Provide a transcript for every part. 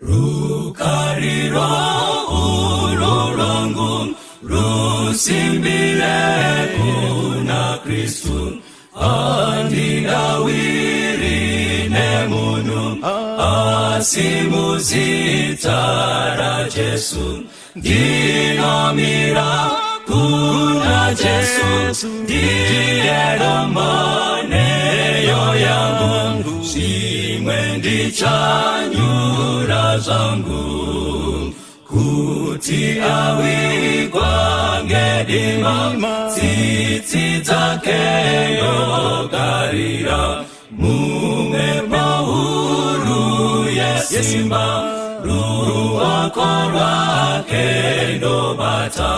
Rukariro urwo rwangu rusimbire kuna Kristu, handingawiri nemunhu, asi muzita raJesu ndinomira kuna Jesu, ndiye dombo nheyo yangu, zvimwe ndichanyura zvangu. Kuti avigwa ngedima, tsitsi dzake ndogarira, mumhepo huru yesimba, ruoko rwake ndobata.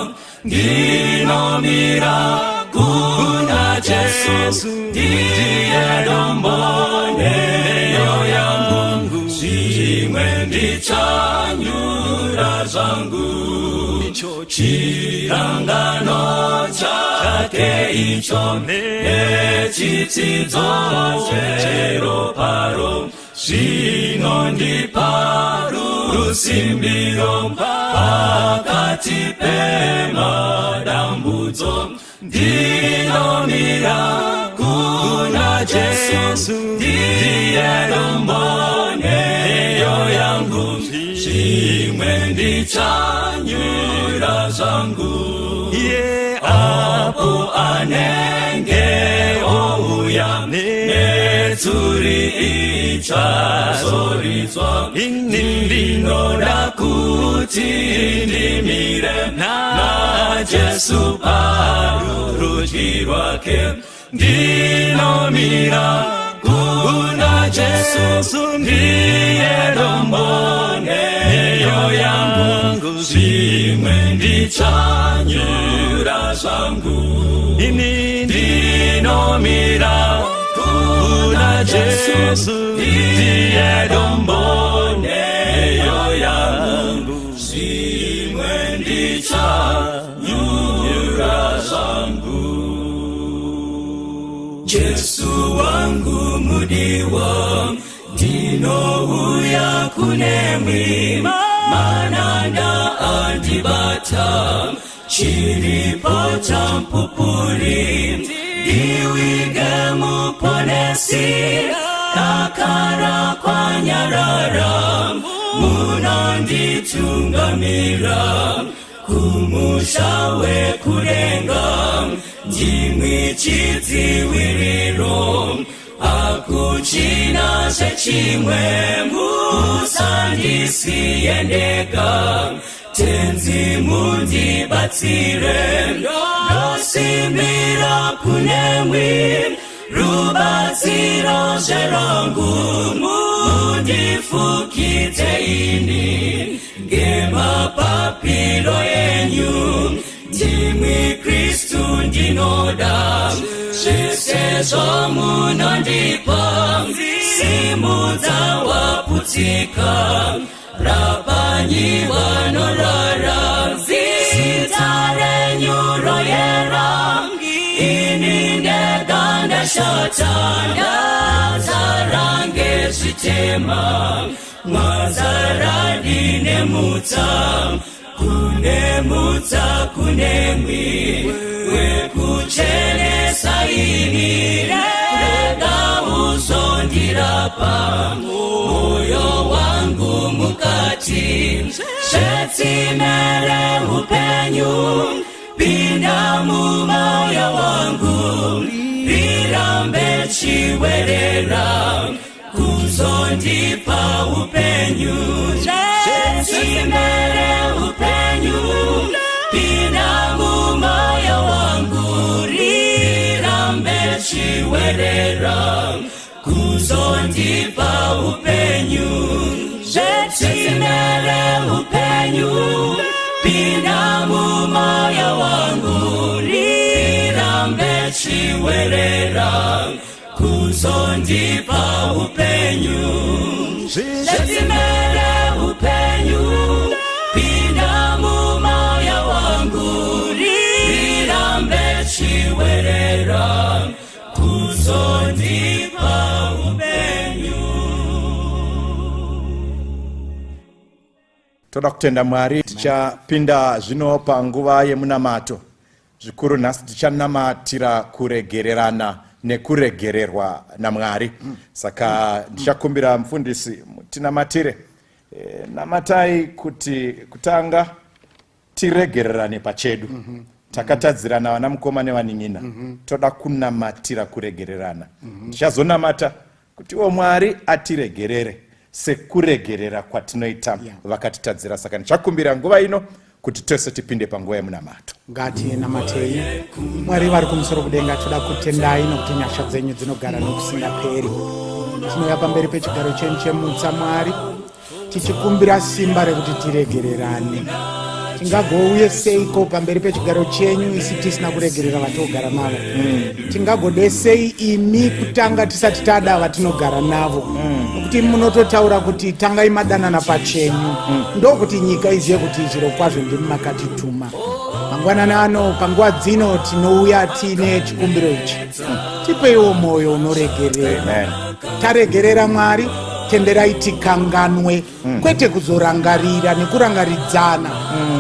Ndinomira kuna Jesu, ndiye dombo nheyo yangu, zvimwe ndichanyura zvangu. Chirangano chake icho nechitsidzo cheroparo zvinondipa rusimbiro pakati pemadambudzo. Ndinomira kuna Jesu, ndiye dombo nheyo yangu, zvimwe ndichanyura zvangu. Apo anenge ouya, netsuri ichazoridzwa, ndinoda kuti ndimire naJesu parurudyi rwake. Ndinomira kuna Jesu, ndiye dombo nheyo yangu, zvimwe ndichanyura zvangu. Ndinomira kuna Jesu, ndiye dombo nheyo yangu, zvimwe ndichanyura zvangu. Jesu wangu mudiwa, ndinouya kunemwi, mananda andibata, chiripo chamupupuri. Ndiwige Muponesi, dakara kwanyarara, munonditungamira kumusha wekudenga. Ndimwi chidziviriro, hakuchina zvechimwe. Musandisiye ndega, Tenzi, mundibatsire. Ndosimbira kunemwi, rubatsiro zverangu, mundifukidze ini ngemapapiro enyu. Ndimwi Kristu ndinoda, zvese zvamunondipa. Simudza waputsika, rapanyi vanorwara, zita renyu royera. Ini ndega ndashata, ndazara ngezvitema, mwazara ndine mutsa, kune mutsa kunemwi wekuchenesa ini. Rega uzondirapa moyo wangu mukati, zvetsime reupenyu. Pinda mumoyo wangu, rirambe chiwerera kuzondipa upenyu. Zvetsime reupenyu, pinda mumoyo wangu, rirambe chiwerera kuzondipa upenyu. Zvetsime reupenyu, pinda mumoyo wangu, rirambe chiwerera kuzondipa upenyu. Zvetsime reupenyu, pinda mumoyo wangu, rirambe chiwerera kuzondipa upenyu. Toda kutenda Mwari. Tichapinda zvino panguva yemunamato. Zvikuru nhasi tichanamatira kuregererana nekuregererwa naMwari. Saka ndichakumbira mufundisi tinamatire. E, namatai kuti kutanga tiregererane pachedu. Mm -hmm. Takatadzirana vana mukoma nevanin'ina. Mm -hmm. Toda kunamatira kuregererana. Mm -hmm. Ndichazonamata kutiwo Mwari atiregerere sekuregerera kwatinoita vakatitadzira. Saka ndichakumbira nguva ino kuti tose tipinde panguva yemunamato. Ngatinamatei. Mwari vari kumusoro kudenga, toda kutendai nokuti nyasha dzenyu dzinogara nokusingaperi. Tinouya pamberi pechigaro chenyu chemutsa, Mwari, tichikumbira simba rekuti tiregererane. Tingagouye seiko pamberi pechigaro chenyu isi tisina kuregerera vatinogara navo? Tingagode sei imi kutanga tisati tada vatinogara navo? Nokuti munototaura kuti tangai madanana pachenyu, ndokuti nyika izive kuti zviro kwazvo ndimi makatituma. Mangwanani ano, panguva dzino, tinouya tiine chikumbiro ichi. Tipeiwo mwoyo unoregerera. Amen. Taregerera, Mwari, tenderai tikanganwe, kwete kuzorangarira nekurangaridzana,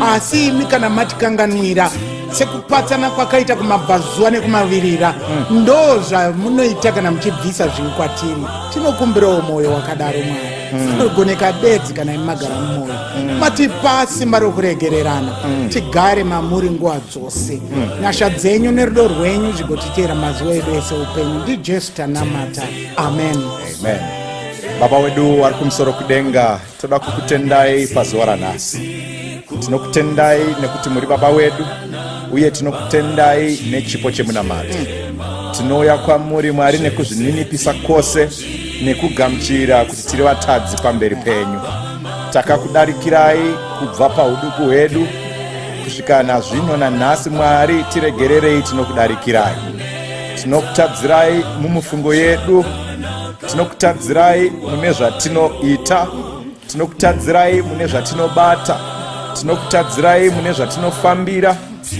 asi imi kana matikanganwira sekupatsana kwakaita kumabvazuva nekumavirira, ndo zvamunoita kana muchibvisa zvivi kwatiri. Tinokumbirawo mwoyo wakadaro, Mwari. Zvinogoneka bedzi kana imi magara mumwoyo. Matipa simba rokuregererana, tigare mamuri nguva dzose. Nyasha dzenyu nerudo rwenyu zvigotiteera mazuva edu ese upenyu. NdiJesu tanamata, amen. Amen. Baba wedu vari kumusoro kudenga, toda kukutendai pazuva ranhasi. Tinokutendai nekuti muri baba wedu, uye tinokutendai nechipo chemunamato. Tinouya kwamuri, Mwari, nekuzvininipisa kwose nekugamuchira kuti tiri vatadzi pamberi penyu. Takakudarikirai kubva pauduku hwedu kusvika nazvino nanhasi. Mwari, tiregererei, tinokudarikirai. Tinokutadzirai mumufungo yedu, tinokutadzirai mune zvatinoita, tinokutadzirai mune zvatinobata, tinokutadzirai mune zvatinofambira,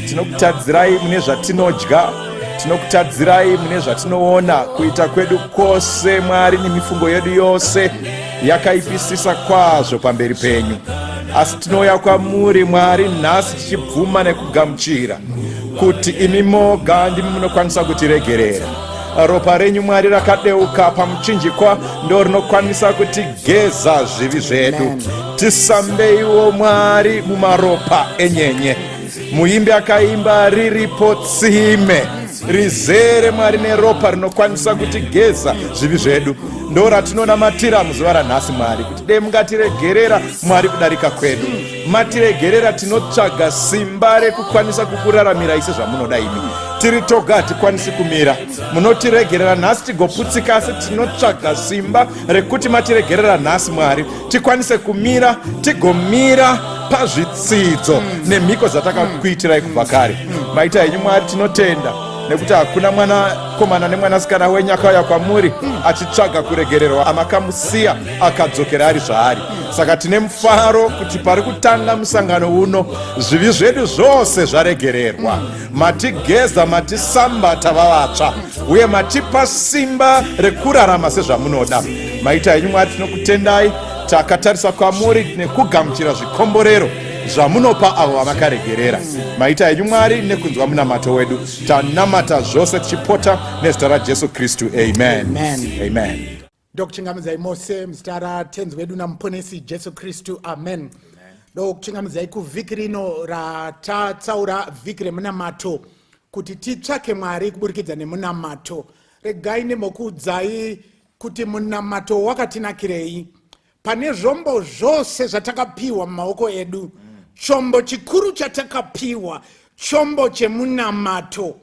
tinokutadzirai mune zvatinodya, tinokutadzirai mune zvatinoona. Kuita kwedu kwose, Mwari, nemifungo yedu yose yakaipisisa kwazvo pamberi penyu. Asi tinouya kwamuri, Mwari, nhasi tichibvuma nekugamuchira kuti imi moga ndimi munokwanisa kutiregerera. Ropa renyu, Mwari, rakadeuka pamuchinjikwa ndo rinokwanisa kutigeza zvivi zvedu. Tisambeiwo, Mwari, mumaropa enyenye. Muimbi akaimba, riripo tsime rizere, Mwari, neropa rinokwanisa kutigeza zvivi zvedu. Ndo ratinonamatira muzuva ranhasi, Mwari, kuti dei mungatiregerera, Mwari, kudarika kwedu. Matiregerera, tinotsvaga simba rekukwanisa kukuraramirai sezvamunoda imi. Tiri toga hatikwanisi kumira. Munotiregerera nhasi tigoputsika, asi tinotsvaga simba rekuti matiregerera nhasi, Mwari, tikwanise kumira, tigomira pazvitsidzo nemhiko dzatakakuitirai kubva kare. Maita henyu, Mwari, tinotenda nekuti hakuna mwanakomana nemwanasikana wenyu akauya kwamuri achitsvaga kuregererwa amakamusiya akadzokera ari zvaari. Saka tine mufaro kuti pari kutanga musangano uno zvivi zvedu zvose zvaregererwa. Matigeza, matisamba, tava vatsva, uye matipa simba rekurarama sezvamunoda. Maita henyu, Mwari, tinokutendai. Takatarisa kwamuri nekugamuchira zvikomborero zvamunopa avo vamakaregerera. Maita henyu, Mwari, nekunzwa munamato wedu. Tanamata zvose tichipota nezita raJesu Kristu, amen. Amen. Amen. Ndokuchingamidzai mose muzita raTenzi wedu naMuponesi Jesu Kristu, amen. Ndokuchingamidzai kuvhiki rino ratatsaura vhiki remunamato kuti titsvake Mwari kuburikidza nemunamato. Regai ndimbokuudzai kuti munamato wakatinakirei. Pane zvombo zvose zvatakapiwa mumaoko edu, chombo chikuru chatakapiwa chombo chemunamato.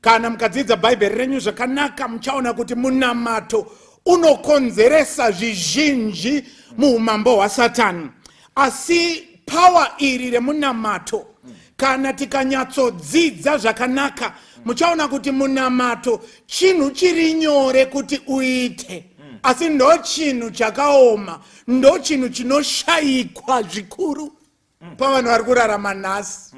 Kana mukadzidza Bhaibheri renyu zvakanaka, muchaona kuti munamato unokonzeresa zvizhinji muumambo hwaSatani. Asi pawa iri remunamato, kana tikanyatsodzidza zvakanaka, muchaona kuti munamato chinhu chiri nyore kuti uite, asi ndo chinhu chakaoma, ndo chinhu chinoshayikwa zvikuru pavanhu vari kurarama nhasi.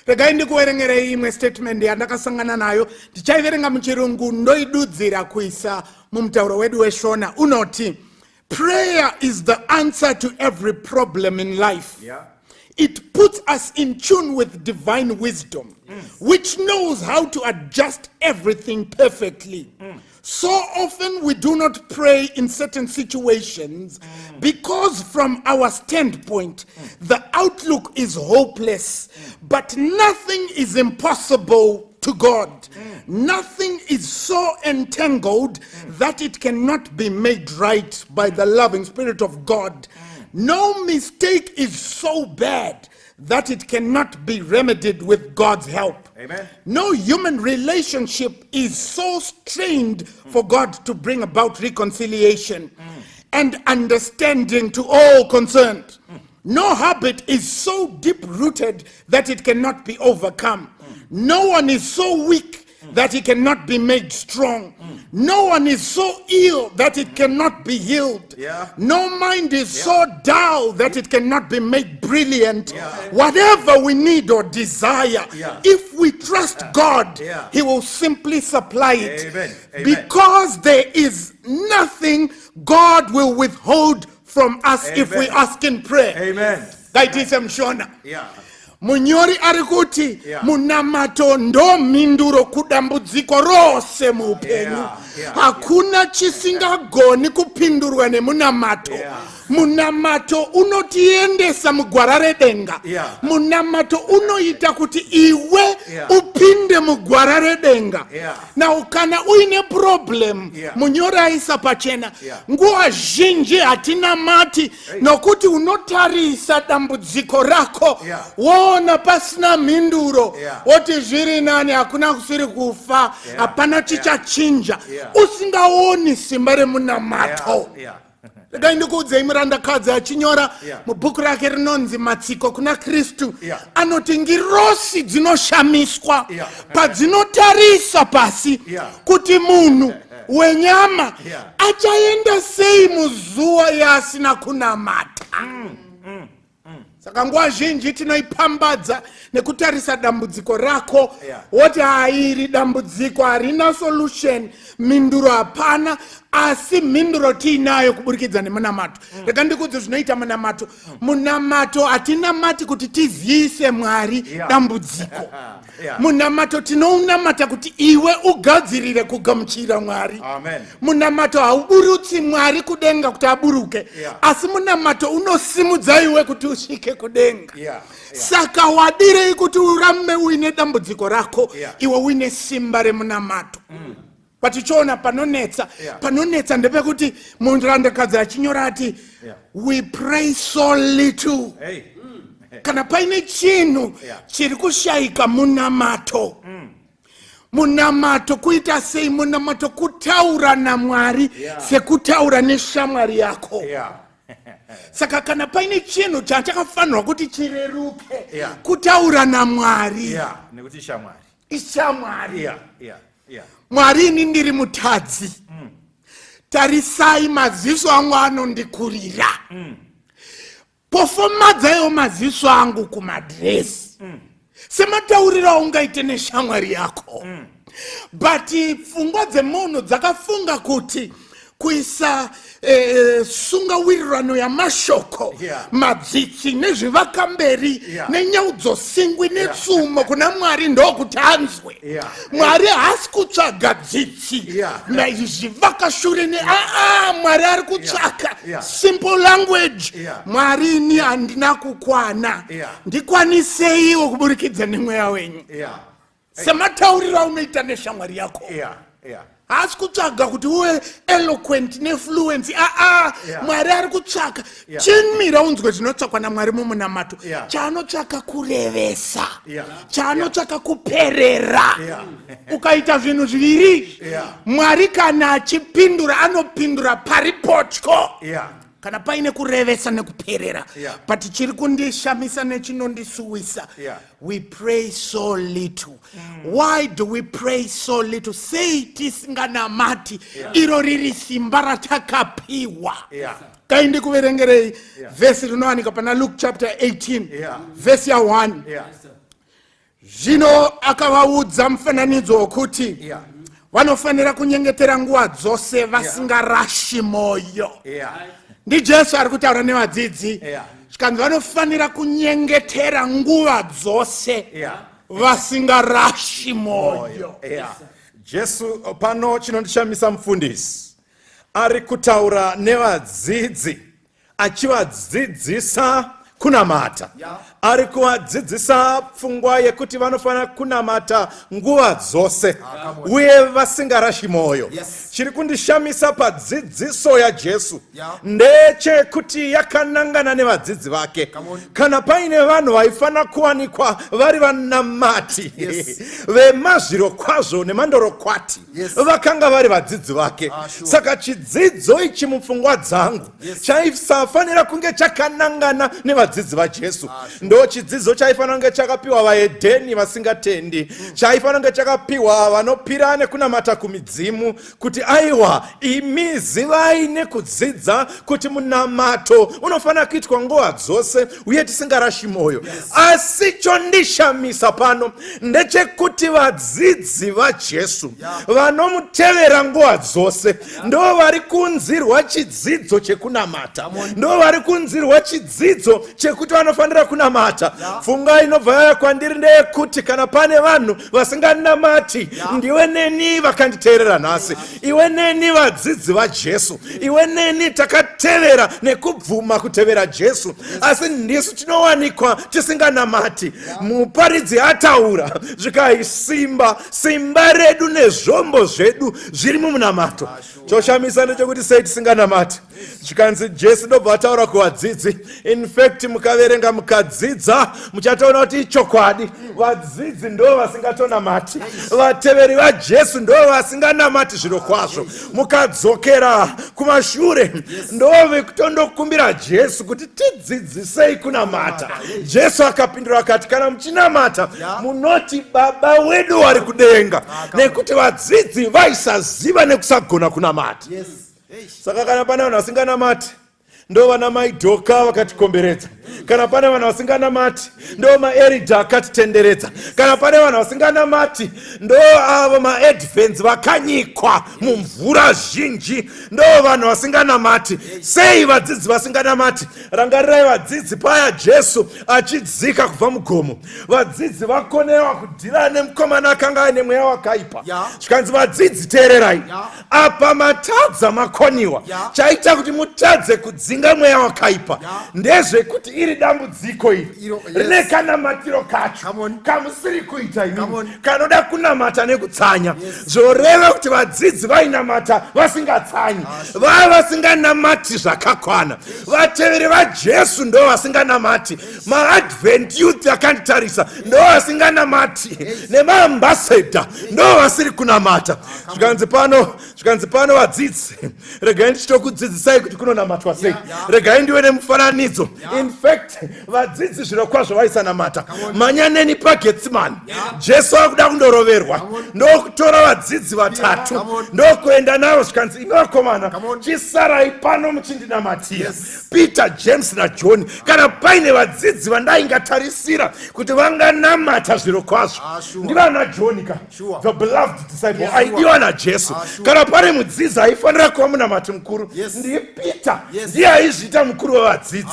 Regai ndikuverengerei imwe statement yandakasangana nayo. Ndichaiverenga muChirungu, ndoidudzira kuisa mumutauro wedu weShona. Unoti, Prayer is the answer to every problem in life. It puts us in tune with divine wisdom, which knows how to adjust everything perfectly. So often we do not pray in certain situations because, from our standpoint, the outlook is hopeless. But nothing is impossible to God. Nothing is so entangled that it cannot be made right by the loving Spirit of God. No mistake is so bad that it cannot be remedied with God's help. Amen. No human relationship is so strained for God to bring about reconciliation and understanding to all concerned. No habit is so deep rooted that it cannot be overcome. No one is so weak that he cannot be made strong. No one is so ill that it cannot be healed. No mind is so dull that it cannot be made brilliant. Whatever we need or desire, if we trust God, He will simply supply it. Amen. Amen. Because there is nothing God will withhold from us if we Amen. Ask in prayer. Amen. Ngaitise muShona. Munyori ari kuti munamato ndo mhinduro kudambudziko rose muupenyu. Hakuna chisingagoni kupindurwa nemunamato. Munamato unotiendesa mugwara redenga. Munamato unoita kuti iwe upinde mugwara redenga. Now kana uine problem, munyori aisa pachena, nguva zhinji hatinamati nokuti unotarisa dambudziko rako, woona pasina mhinduro, woti zviri nani, hakuna kusiri kufa, hapana chichachinja, usingaoni simba remunamato. Regai ndikuudzei, murandakadzi achinyora mubhuku rake rinonzi Matsiko kuna Kristu, anoti ngirosi dzinoshamiswa padzinotarisa pasi kuti munhu wenyama achaenda sei muzuva yaasina kunamata. Saka nguva zhinji tinoipambadza nekutarisa dambudziko rako, woti hairi dambudziko harina solution, mhinduro hapana, asi mhinduro tiinayo kuburikidza nemunamato. Rega ndikudze zvinoita munamato. Munamato hatinamati kuti tizivise Mwari dambudziko. Munamato tinounamata kuti iwe ugadzirire kugamuchira Mwari. Amen. Munamato hauburutsi Mwari kudenga kuti aburuke, asi munamato unosimudza iwe kuti usvike kudenga. Saka wadirei kuti urambe uine dambudziko rako, iwe uine simba remunamato? Patichiona panonetsa, panonetsa ndepekuti murandakadzi achinyora ati, "We pray so little." Hey. Kana paine chinhu chiri kushayika, munamato. Munamato kuita sei? Munamato kutaura naMwari sekutaura neshamwari yako. Saka kana paine chinhu chachakafanirwa kuti chireruke, kutaura naMwari. Nekuti shamwari. Ishamwari. Mwari, ini ndiri mutadzi. Tarisai maziso angu anondikurira. Pofomadzaiwo maziso angu kumadhiresi, sematauriro aungaite neshamwari yako. But pfungwa dzemunhu dzakafunga kuti kuisa sungawirirano yamashoko, madzitsi nezvivakamberi, nenyaudzosingwi netsumo kuna Mwari ndokuti anzwe. Mwari haasi kutsvaga dzitsi zvivakashure ne aa. Mwari ari kutsvaka simple language. Mwari, ini handina kukwana. Ndikwaniseiwo kuburikidza nemweya wenyu, sematauriro aunoita neshamwari yako. Haasi kutsvaga kuti uve eloquent nefluency, aa. Mwari ari kutsvaka, chimira unzwe zvinotsvakwa naMwari mumunamato. Chaanotsvaka kurevesa, chaanotsvaka kuperera. Ukaita zvinhu zviviri, Mwari kana achipindura anopindura pari potyo, kana paine kurevesa nekuperera. But chiri kundishamisa nechinondisuwisa, we pray so little. Why do we pray so little? Sei tisinganamati, iro riri simba ratakapiwa? Kai ndikuverengerei vhesi rinowanika pana Luke chapter 18, vhesi ya1. Zvino akavaudza mufananidzo wokuti, Vanofanira kunyengetera nguva dzose vasingarashi mwoyo. NdiJesu ari kutaura nevadzidzi. Zvikanzi vanofanira kunyengetera nguva dzose vasingarashi mwoyo. Jesu pano chinondishamisa mufundisi ari kutaura nevadzidzi achivadzidzisa kunamata yeah. Ari kuvadzidzisa pfungwa yekuti vanofanira kunamata nguva dzose ah, uye vasingarashi mwoyo yes. Chiri kundishamisa padzidziso yaJesu yeah. Ndechekuti yakanangana nevadzidzi vake. Kana paine vanhu vaifanira kuwanikwa vari vanamati yes. Vemazviro kwazvo nemandorokwati yes. Vakanga vari vadzidzi vake ah, sure. Saka chidzidzo ichi mupfungwa dzangu yes. Chaisafanira kunge chakanangana nevadzidzi vaJesu ah, sure. Ndo chidzidzo chaifanira kunge chakapiwa vaedheni vasingatendi mm. Chaifanira kunge chakapiwa vanopira nekunamata kumidzimu kuti aiwa imi zivai nekudzidza kuti munamato unofanira kuitwa nguva dzose uye tisingarashi mwoyo yes. Asi chondishamisa pano ndechekuti vadzidzi vaJesu vanomutevera nguva dzose ndo vari kunzirwa chidzidzo chekunamata, ndo vari kunzirwa chidzidzo chekuti vanofanira kunamata. Pfungwa inobva yaya kwandiri ndeyekuti kana pane vanhu vasinganamati, ndiwe neni vakanditeerera nhasi, iwe neni vadzidzi vaJesu, iwe neni takatevera nekubvuma kutevera Jesu, asi ndisu tinowanikwa tisinganamati. Muparidzi ataura zvikai simba simba redu nezvombo zvedu zviri mumunamato. Choshamisa ndechekuti sei tisinganamati? Zvikanzi Jesu ndobva ataura kuvadzidzi. In fact mukaverenga mukadzidza muchatoona kuti ichokwadi, vadzidzi ndo vasingatonamati, vateveri vaJesu ndo vasinganamati zviro kwazvo. Mukadzokera kumashure ndo vekutondokumbira Jesu kuti tidzidzisei kunamata. Jesu akapindura akati, kana muchinamata munoti Baba wedu wari kudenga, nekuti vadzidzi vaisaziva nekusagona kunamata. Saka kana pane vanhu vasinganamati ndo vana maidhoka vakatikomberedza, kana pane vanhu vasinganamati ndo maerida akatitenderedza, kana pane vanhu vasinganamati ndo avo maadvents vakanyikwa mumvura zhinji, ndo vanhu vasinganamati. Sei vadzidzi vasinganamati? Rangarirai vadzidzi paya Jesu achidzika kubva mugomo, vadzidzi vakonewa kudhira nemukomana akanga aine mweya wakaipa. Zvikanzi vadzidzi teererai, apa matadza makoniwa. Chaita kuti mutadze kudzinga mweya wakaipa ndezvekuti iri dambudziko iri rine kanamatiro kacho kamusiri kuita imi, kanoda kunamata nekutsanya. Zvoreva kuti vadzidzi vainamata vasingatsanyi, ah, vava vasinganamati zvakakwana. Vateveri vaJesu ndo vasinganamati, maadvent youth akanditarisa ndo vasinganamati, nemaambassador ndo vasiri kunamata. Zvikanzi pano, zvikanzi pano vadzidzi, regai ndichitokudzidzisai kuti kunonamatwa sei, regai ndiwe nemufananidzo. In fact vadzidzi zviro kwazvo vaisanamata. Manyaneni paGetsimani, Jesu akuda kundoroverwa, ndokutora vadzidzi vatatu ndokuenda navo, zvikanzi imi vakomana chisarai pano muchindinamatira. Peter, James naJohn. Kana paine vadzidzi vandaingatarisira kuti vanganamata zviro kwazvo ndivana John ka, the beloved disciple aidiwa naJesu. Kana pane mudzidzi aifanira kuva munamati mukuru ndiPeter, ndiye aizviita mukuru wevadzidzi,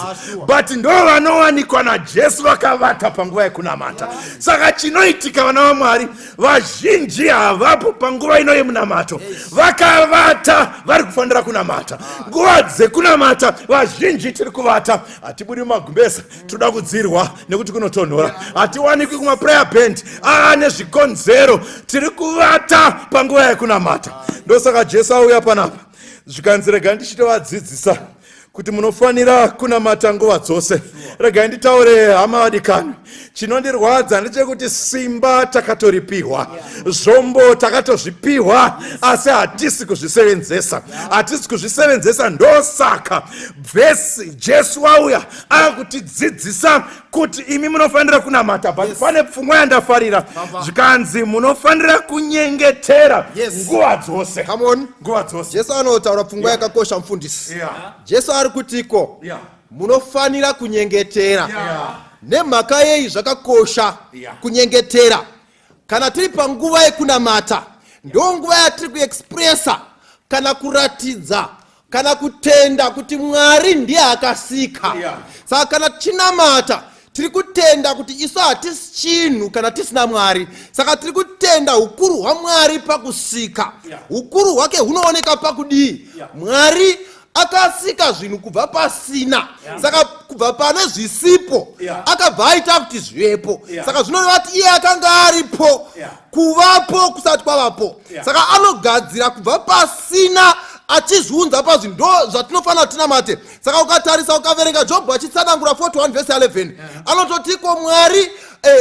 but ndo vanowanikwa naJesu vakavata panguva yekunamata. Saka chinoitika, vana vaMwari vazhinji havapo panguva ino yemunamato, vakavata. Vari kufanira kunamata nguva dzekunamata, vazhinji tiri kuvata. Hatibudi mumagumbeza, toda kudzirwa nekuti kunotonhora. Hatiwanikwi kumaprayer band aane zvikonzero, tiri kuvata panguva yekunamata. Ndosaka Jesu auya panapa, zvikanzi regai ndichitovadzidzisa kuti munofanira kunamata nguva dzose. Regai nditaure, hama vadikani, chinondirwadza ndechekuti simba takatoripiwa, zvombo takatozvipiwa, asi hatisi kuzvisevenzesa, hatisi kuzvisevenzesa. Ndosaka vhesi Jesu wauya akutidzidzisa kuti imi munofanira kunamata, but pane pfungwa yandafarira, zvikanzi munofanira kunyengetera nguva dzose. Come on. Nguva dzose. Jesu anotaura pfungwa yakakosha, mufundisi. Jesu ari kutiko munofanira kunyengetera. Nemhaka yei zvakakosha kunyengetera? Kana tiri panguva yekunamata, Ndo nguva yatiri kuexpressa kana kuratidza kana kutenda kuti Mwari ndiye akasika. Saka kana tichinamata tiri kutenda kuti isu hatisi chinhu kana tisina Mwari. Saka tiri kutenda ukuru hwaMwari pakusika. Ukuru hwake hunooneka pakudii? Mwari akasika zvinhu kubva pasina. Saka kubva pane zvisipo akabva aita kuti zvivepo. Saka zvinoreva kuti iye akanga aripo kuvapo kusati kwavapo. Saka anogadzira kubva pasina achizviunza pazvinhu. Ndo zvatinofanira tinamate. Saka ukatarisa, ukaverenga Jobho achitsanangura 41 vhesi 11, anototiko Mwari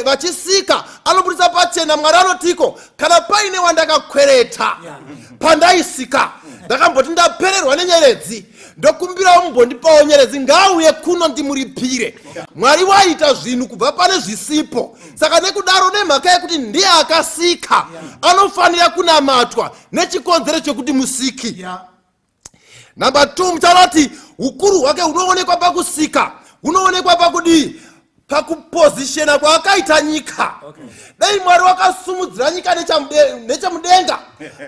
vachisika, anobudisa pachena. Mwari anotiko, "Kana paine wandakakwereta pandaisika, ndakamboti ndapererwa nenyeredzi, ndokumbirawo mumbondipawo nyeredzi, ngauye kuno ndimuripire." Mwari waita zvinhu kubva pane zvisipo. Saka nekudaro, nemhaka yekuti ndiye akasika, anofanira kunamatwa nechikonzero chekuti musiki. Namba 2, muchaona kuti ukuru hwake hunoonekwa pakusika, hunoonekwa pakudii? Pakupozishena kwaakaita nyika. Dai Mwari wakasumudzira nyika nechemudenga,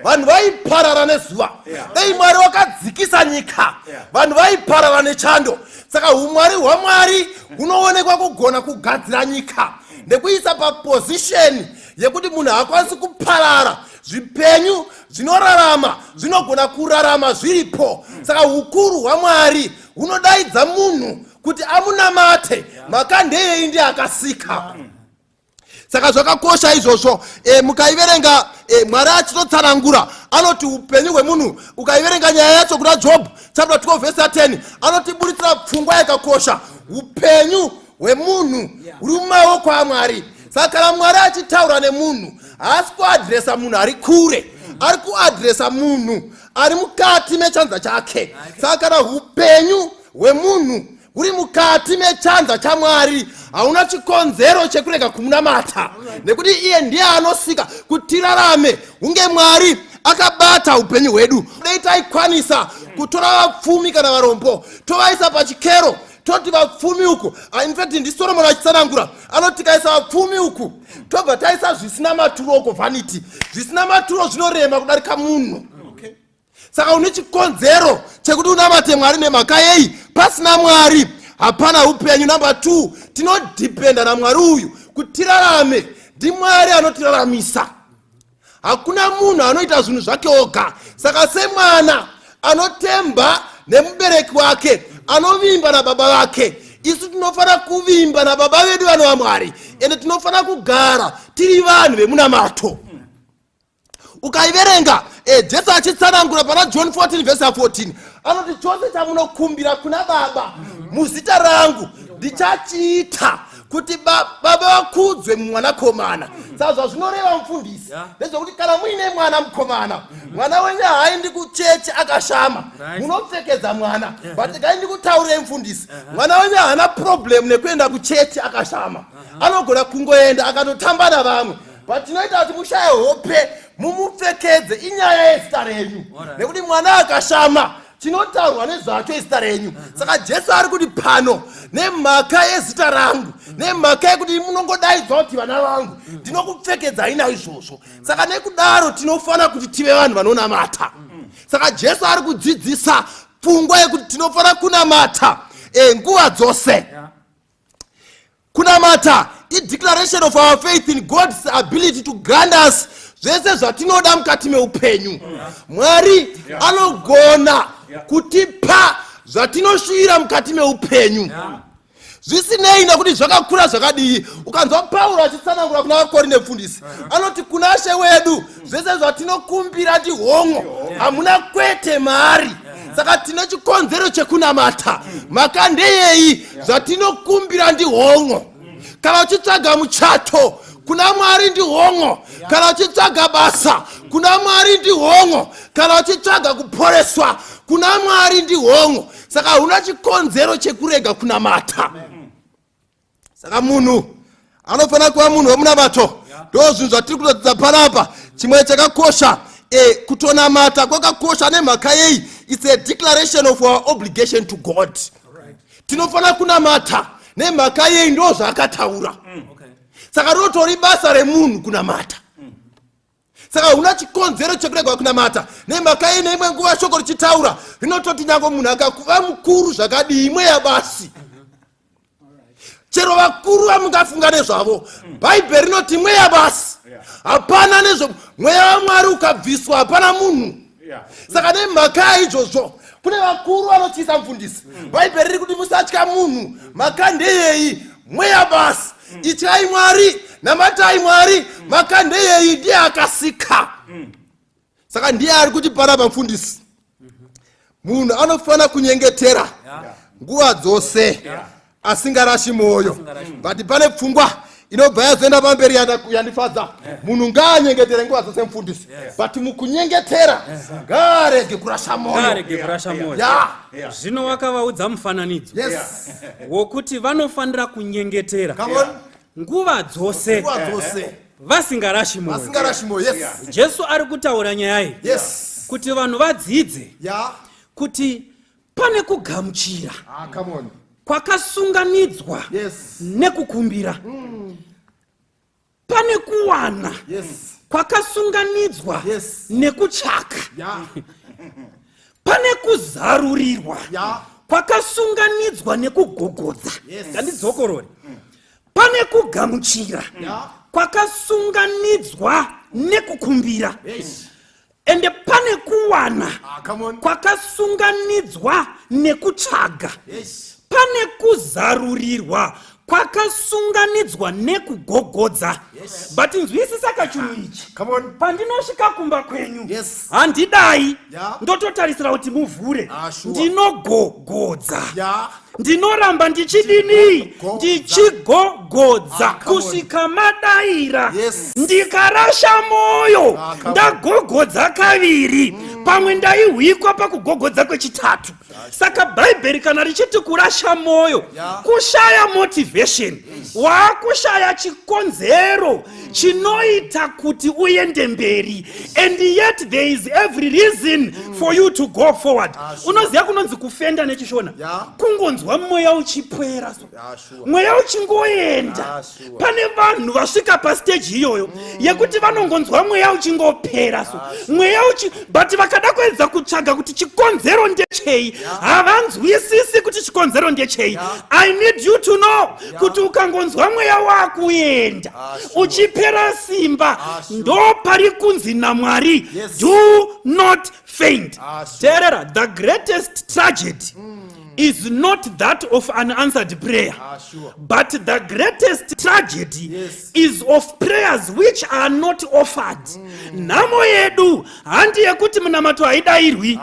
vanhu vaiparara nezuva. Dai Mwari wakadzikisa nyika, vanhu vaiparara nechando. Saka umwari hwaMwari hunoonekwa kugona kugadzira nyika nekuisa papozisheni yekuti munhu haakwanisi kuparara, zvipenyu zvinorarama zvinogona kurarama zviripo. Saka ukuru hwaMwari hunodaidza munhu kuti amunamate. Mhaka ndeyei? Ndiye akasika. Saka zvakakosha izvozvo. Mukaiverenga Mwari achitotsanangura, anoti upenyu hwemunhu, ukaiverenga nyaya yacho kuna Job chapter 12 verse 10, anotiburitsira pfungwa yakakosha: upenyu hwemunhu huri mumaoko aMwari. Saka kana Mwari achitaura nemunhu, haasi kuadhiresa munhu ari kure, ari kuadhiresa munhu ari mukati mechanza chake. Saka kana upenyu hwemunhu huri mukati mechanza chaMwari, hauna chikonzero chekurega kumunamata, nekuti iye ndiye anosika kuti tirarame. Hunge Mwari akabata upenyu hwedu. Dai taikwanisa kutora vapfumi kana varombo, tovaisa pachikero, toti vapfumi uku. Ah, in fact ndiSoromoni achitsanangura, anoti tikaisa vapfumi uku, tobva taisa zvisina maturo uko, vanity, zvisina maturo zvinorema kudarika munhu. Saka une chikonzero chekuti unamate Mwari. Nemhaka yei? Pasina Mwari hapana upenyu. Namba 2, tinodhipenda naMwari uyu kuti tirarame. NdiMwari anotiraramisa. Hakuna munhu anoita zvinhu zvake oga. Saka semwana anotemba nemubereki wake, anovimba nababa vake, isu tinofanira kuvimba nababa vedu vanova Mwari, ende tinofanira kugara tiri vanhu vemunamato. Ukaiverenga Jesu achitsanangura pana John 14 vhesi ya14, anoti, "Chose chamunokumbira kuna Baba muzita rangu, ndichachiita kuti Baba vakudzwe mumwanakomana." Saka zvazvinoreva, mufundisi, ndezvekuti kana muine mwana mukomana, mwana wenyu haaendi kuchechi akashama. Munopfekedza mwana. But kai ndikutaurei, mufundisi, mwana wenyu haana problem nekuenda kuchechi akashama. Anogona kungoenda akatotamba navamwe, but tinoita kuti mushaye hope mumupfekedze inyaya yezita renyu, nekuti mwana akashama, chinotaurwa nezvacho izita renyu. Saka Jesu ari kuti pano, "Nemhaka yezita rangu, nemhaka yekuti munongodaidzwa kuti vana vangu, ndinokupfekedzai naizvozvo." Saka nekudaro tinofanira kuti tive vanhu vanonamata. Saka Jesu ari kudzidzisa pfungwa yekuti tinofanira kunamata nguva dzose. Kunamata ideclaration of our faith in God's ability to grant us zvese zvatinoda mukati meupenyu. Mwari anogona kutipa zvatinosvira mukati meupenyu, zvisinei nekuti zvakakura zvakadii. Ukanzwa Pauro achitsanangura kuna vaKorinde, mufundisi, anoti kuna She wedu zvese zvatinokumbira ndihongo, hamuna kwete maari. Saka tine chikonzero chekunamata. Mhaka ndeyei? Zvatinokumbira ndihongo. Kana uchitsvaga muchato, kuna Mwari ndihongo. Kana uchitsvaga basa, kuna Mwari ndihongo. Kana uchitsvaga kuporeswa, kuna Mwari ndihongo. Saka hauna chikonzero chekurega kunamata. Saka munhu anofanira kuva munhu wemunamato. Ndo zvinhu zvatiri kutodzidza panapa. Chimwe chakakosha, kutonamata kwakakosha. Nemhaka yei? It's a declaration of our obligation to God. Tinofanira kunamata. Nemhaka yei? Ndo zvaakataura. Saka rinotori basa remunhu kunamata. Saka huna chikonzero chekurega kunamata. Nemhaka yei? Neimwe nguva shoko richitaura rinototi nyange munhu akakuva mukuru zvakadii, mweya basi. Chero vakuru vamungafunga nezvavo, Bhaibheri rinoti mweya basi. Hapana nezvo mweya waMwari ukabviswa, hapana munhu. Saka nemhaka yaizvozvo kune vakuru vanotyisa, mufundisi. Bhaibheri riri kuti musatya munhu. Mhaka ndeyei? Mweya basi. Ityai Mwari, namatai Mwari. Mhaka ndeyei? Ndiye akasika. Saka ndiye ari kuti panapa, mufundisi, munhu anofanira kunyengetera nguva dzose asingarashi mwoyo. But pane pfungwa inobva yazoenda pamberi yandifadza. Munhu ngaanyengetere nguva dzose, mufundisi, but mukunyengetera ngaarege kurasha mwoyo. Ngaarege kurasha mwoyo. Zvino wakavaudza mufananidzo wokuti vanofanira kunyengetera Come on. nguva dzose Nguva dzose vasingarashi mwoyo. Vasingarashi mwoyo, yes. Jesu ari kutaura nyaya iyi kuti vanhu vadzidze kuti pane kugamuchira Ah, come on. kwakasunganidzwa nekukumbira, pane kuwana kwakasunganidzwa nekutsvaka, pane kuzarurirwa kwakasunganidzwa nekugogodza. Ngandidzokorore. Pane kugamuchira kwakasunganidzwa nekukumbira, ende pane kuwana Ah, come on. kwakasunganidzwa nekutsvaga, pane kuzarurirwa kwakasunganidzwa nekugogodza. But nzwisisa kachinhu ichi. Come on. Pandinosvika kumba kwenyu, handidai ndototarisira kuti muvhure. Ah, sure. Ndinogogodza. Ndinoramba ndichidini? Gogodza. Ndichigogodza Ah, come on. kusvika madaira. Ndikarasha mwoyo, Ah, come on. ndagogodza kaviri, pamwe ndaihwikwa pakugogodza kwechitatu. Saka Bhaibheri kana richiti kurasha mwoyo, kushaya motivation, waakushaya chikonzero chinoita kuti uende mberi, and yet there is every reason for you to go forward. Unoziva kunonzi kufenda neChishona? Kungonzwa mweya uchipwera so, mweya uchingoenda. Pane vanhu vasvika pastage iyoyo yekuti vanongonzwa mweya uchingopera so, mweya uchi, but vakada kuedza kutsvaga kuti chikonzero ndechei, havanzwisisi kuti chikonzero ndechei. I need you to know kuti ukangonzwa mweya wakuenda, uchipera simba, ndo pari kunzi naMwari, "Do not faint." Teerera, the greatest tragedy is not that of unanswered prayer, but the greatest tragedy is of prayers which are not offered. Nhamo yedu handi yekuti munamato haidayirwi.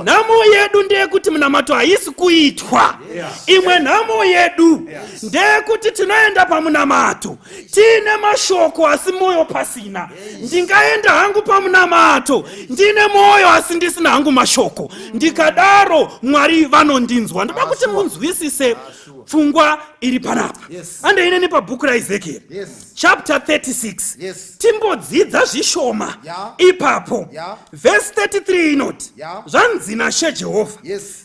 Nhamo yedu ndeyekuti munamato haisi kuitwa. Imwe nhamo yedu ndeyekuti tinoenda pamunamato tiine mashoko asi mwoyo pasina. Ndingaenda hangu pamunamato ndine mwoyo asi ndisina hangu mashoko, ndikadaro Mwari vanondinzwa? Ndoda kuti munzwisise pfungwa iri panapa. Andeineni pabhuku raEzekieri, chapter 36. Timbodzidza zvishoma ipapo. Vhesi 33 inoti, "Zvanzi naShe Jehovha,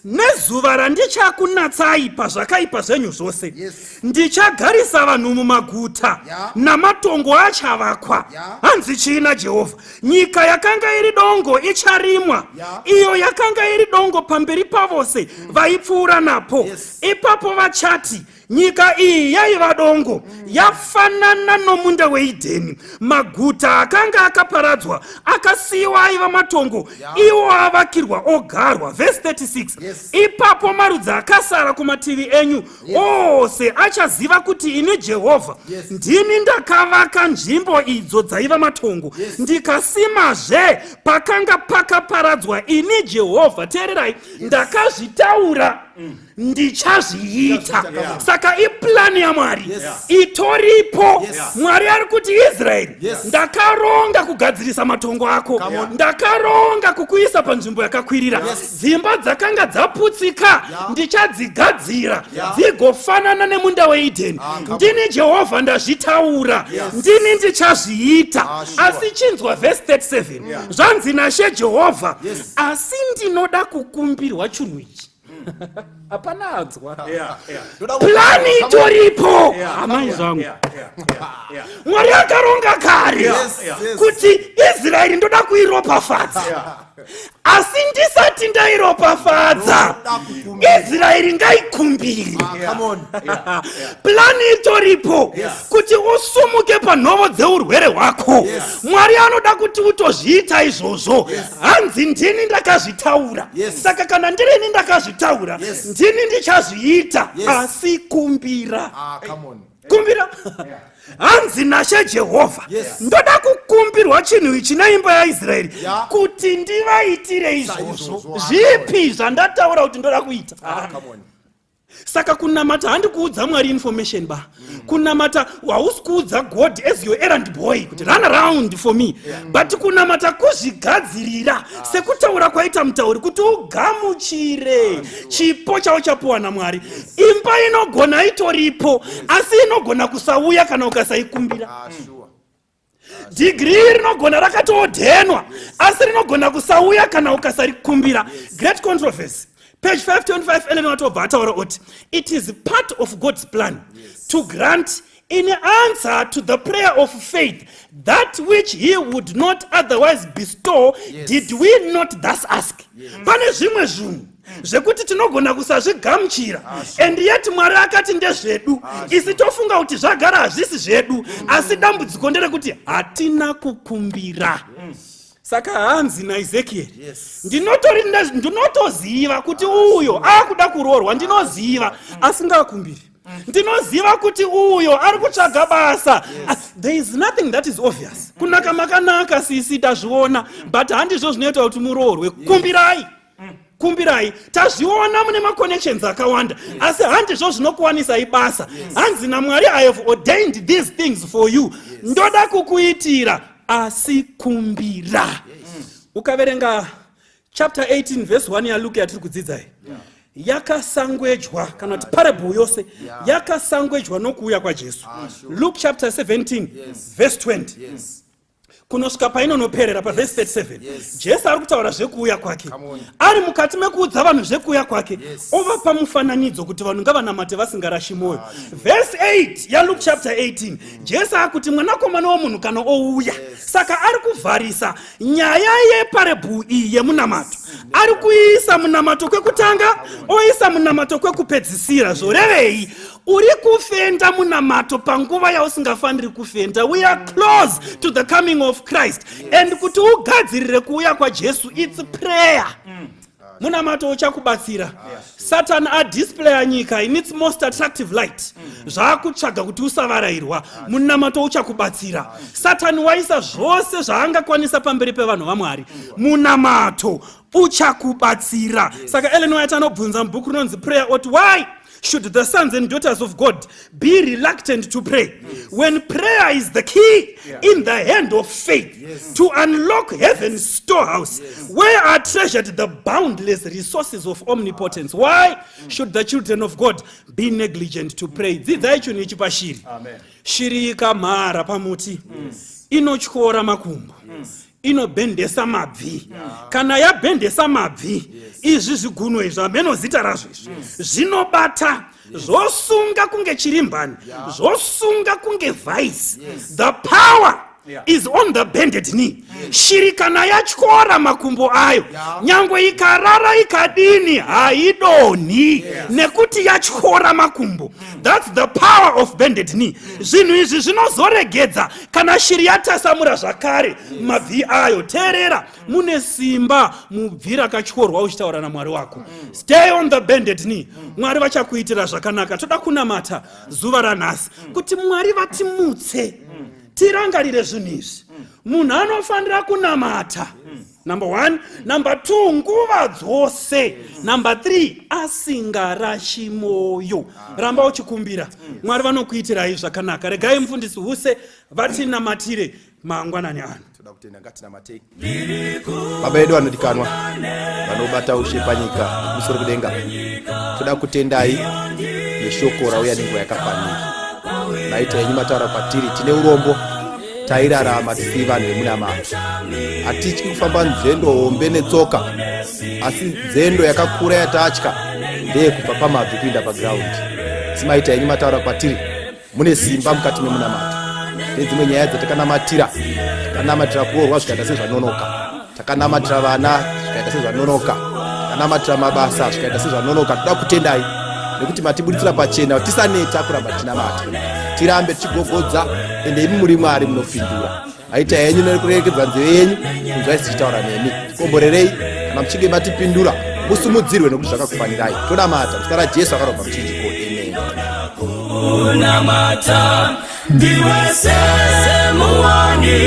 nezuva randichakunatsai pazvakaipa zvenyu zvose, ndichagarisa vanhu mumaguta, namatongo achavakwa." Hanzi chii naJehovha? "Nyika yakanga iri dongo icharimwa, iyo yakanga iri dongo pamberi pavose vaipfuura napo. Ipapo vachati, 'Nyika iyi yaiva dongo yafanana nomunda weIdheni. Maguta akanga akaparadzwa akasiyiwa aiva matongo, iwo avakirwa ogarwa.'" Vhesi 36. "Ipapo marudzi akasara kumativi enyu ose achaziva kuti ini Jehovha ndini ndakavaka nzvimbo idzo dzaiva matongo, ndikasimazve pakanga pakaparadzwa. Ini Jehovha," teererai, "ndakazvitaura, ndichazviita." Saka iplani yaMwari itoripo. Mwari ari kuti, "Israeri, ndakaronga kugadzirisa matongo ako. Ndakaronga kukuisa panzvimbo yakakwirira. Dzimba dzakanga dzaputsika ndichadzigadzira dzigofanana nemunda weIdheni. Ndini Jehovha ndazvitaura, ndini ndichazviita." Asi chinzwa vhesi 37. "Zvanzi naShe Jehovha, asi ndinoda kukumbirwa chinhu ichi." Hapana anzwa. Plani itoripo, amai zvangu. Mwari akaronga kare kuti Israeri ndoda kuiropafadza, asi ndisati ndairopafadza, Israeri ngaikumbire. Ah, Plani itoripo kuti usumuke panhovo dzeurwere hwako. Mwari anoda kuti utozviita izvozvo. Hanzi ndini ndakazvitaura. Saka kana ndirini ndakazvitaura, ndini ndichazviita. Asi kumbira. Ah, Kumbira. Hanzi naShe Jehovha, ndoda kukumbirwa chinhu ichi neimba yaIsraeri kuti ndivaitire izvozvo. Zvipi zvandataura kuti ndoda kuita? Ah, Saka kunamata handi kuudza Mwari information ba. Kunamata hausi kuudza God as your errand boy kuti run around for me, but kunamata kuzvigadzirira sekutaura kwaita mutauri kuti ugamuchire chipo chauchapuwa naMwari. Imba inogona itoripo, asi inogona kusauya kana ukasaikumbira. Dhigiri rinogona rakatoodhenwa, asi rinogona kusauya kana ukasarikumbira. Great Controversy, page 525, Ellen watobva ataura oti it is part of God's plan to grant in answer to the prayer of faith that which he would not otherwise bestow did we not thus ask. Pane zvimwe zvinhu zvekuti tinogona kusazvigamuchira, and yet Mwari akati ndezvedu. Isi tofunga kuti zvagara hazvisi zvedu, asi dambudziko nderekuti hatina kukumbira. Saka hanzi naEzekieri, ndinotoziva kuti uyo akuda kuroorwa, ndinoziva, asi ngaakumbire. Ndinoziva kuti uyo ari kutsvaga basa. There is nothing that is obvious. Kunaka makanaka sisi, tazviona, but handizvo zvinoita kuti muroorwe. Kumbirai, kumbirai. Tazviona mune maconnections akawanda, asi handizvo zvinokuwanisai basa. Hanzi naMwari, I have ordained these things for you, ndoda kukuitira, asi kumbira. Ukaverenga chapter 18 verse 1 yaLuke yatiri kudzidza iyi, yakasangwejwa, kana kuti parable yose yakasangwejwa nokuuya kwaJesu. Luke chapter 17 verse 20 kunosvika painonoperera pavhesi 37, Jesu ari kutaura zvekuuya kwake. Ari mukati mekuudza vanhu zvekuuya kwake, ovapa mufananidzo kuti vanhu ngavanamate vasingarashi mwoyo. Vhesi 8 yaLuke chapter 18, Jesu akuti mwanakomana womunhu kana ouya. Saka ari kuvharisa nyaya yeparable iyi yemunamato. Ari kuisa munamato kwekutanga, oisa munamato kwekupedzisira. Zvorevei? Uri kufenda munamato panguva yausingafaniri kufenda. We are close to the coming of Christ, and kuti ugadzirire kuuya kwaJesu, it's prayer. Munamato uchakubatsira. Satan adisplaya nyika in its most attractive light, zvaakutsvaga kuti usavarayirwa. Munamato uchakubatsira. Satani waisa zvose zvaangakwanisa pamberi pevanhu vaMwari. Munamato uchakubatsira. Saka Ellen White anobvunza mubhuku rinonzi Prayer oti, why should the sons and daughters of God be reluctant to pray when prayer is the key in the hand of faith to unlock heaven's storehouse where are treasured the boundless resources of omnipotence? Why should the children of God be negligent to pray? Dzidzai chinhu ichi pashiri. Shiri ikamhara pamuti, inotyora makumbo, inobhendesa mabvi. Kana yabhendesa mabvi, izvi zvigunwe izvi, hameno zita razvo izvi, zvinobata zvosunga kunge chirimbani, zvosunga kunge vice. The power is on the bended knee. Shiri kana yatyora makumbo ayo, nyangwe ikarara ikadini, haidonhi nekuti yatyora makumbo. That's the power of bended knee. Zvinhu izvi zvinozoregedza kana shiri yatasamura zvakare mabvi ayo. Teerera, mune simba mubvi rakatyorwa uchitaura naMwari wako. Stay on the bended knee. Mwari vachakuitira zvakanaka. Toda kunamata zuva ranhasi kuti Mwari vatimutse tirangarire zvinhu izvi. Munhu anofanira kunamata, number one. Number two, nguva dzose. Number three, asingarashi mwoyo. Ramba uchikumbira, Mwari vanokuitirai zvakanaka. Regai mufundisi Huse vatinamatire mangwanani ano. Toda kutenda, ngatinamatei. Baba vedu vanodikanwa, vanobata ushe panyika kumusoro kudenga, toda kutendai neshoko rauya nenguva yakafanira. Maita yenyu mataura kwatiri. Tine urombo, tairarama tisiri vanhu vemunamato. Hatityi kufamba nzendo hombe netsoka, asi nzendo yakakura yatatya. Ndeyekubva pamabvi kuinda paground. Simaita henyu mataura kwatiri mune simba mukati memunamato. Nedzimwe nyaya dzatakanamatira, takanamatira kuroorwa zvikaita sezvanonoka, takanamatira vana zvikaita sezvanonoka, takanamatira mabasa zvikaita sezvanonoka. Toda kutendai nekuti matiburitsira pachena tisaneta kuramba tichinamata, tirambe tichigogodza, ende imi muri Mwari munopindura. Aita henyu nekurerekedza nzeve yenyu kunzwa isi tichitaura nemi. Tikomborerei kana muchinge matipindura musumudzirwe nekuti zvakakufanirai. Tonamata muzita raJesu akarobva muchinjiko. Amen. Kunamata ndiwe semuwani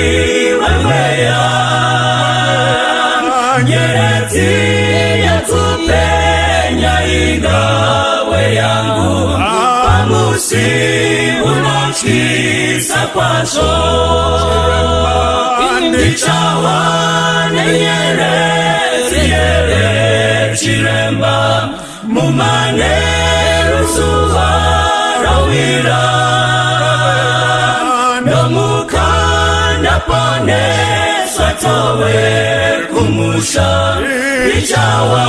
wemweya nyeredzi yekupenya ingawe yangu pamusi unotyisa kwazvo ndichawa nenyeredzi here chiremba mumanheru zuva rawira ndomuka ndaponeswa towe kumusha ndichawa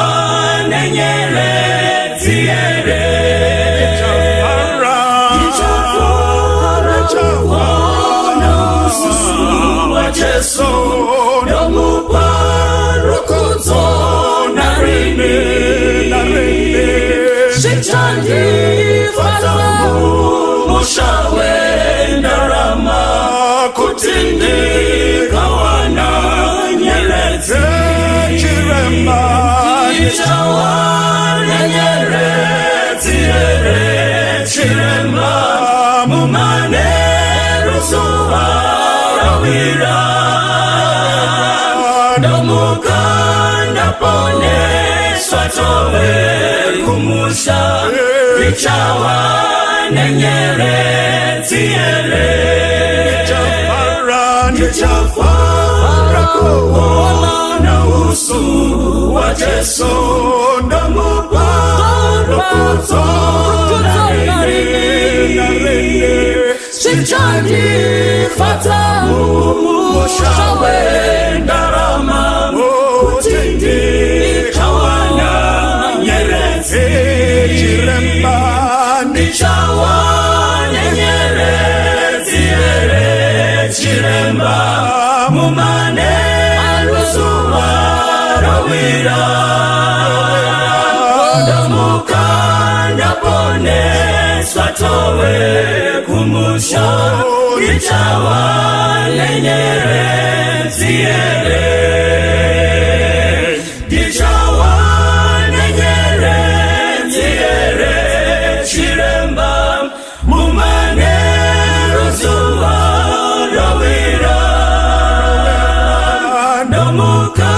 nenyeredzi here ndichafara usu waJesu ndomupa rukudzo narini zvichandifadza mumusha wendarama kuti ndikawana nyeredzi Chiremba ndichawana nyeredzi here chiremba mumanheru zuva rawira ndomuka ndaponeswa towe kumusha ndichawa nenyeredzi here ndichafara kuona usu waJesu ndomupa rukudzo narini zvichandifadza mumusha wendarama kuti ndichawana nyeredzi chiremba ndichawana nyeredzi here chiremba mumanheru zuva rawira ndomuka ndaponeswa towe kumusha ndichawa nenyeredzi here ndichawa nenyeredzi here chiremba mumanheru zuva rawira ndomuka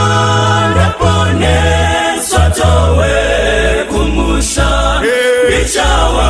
ndaponeswa towe kumusha ndichawa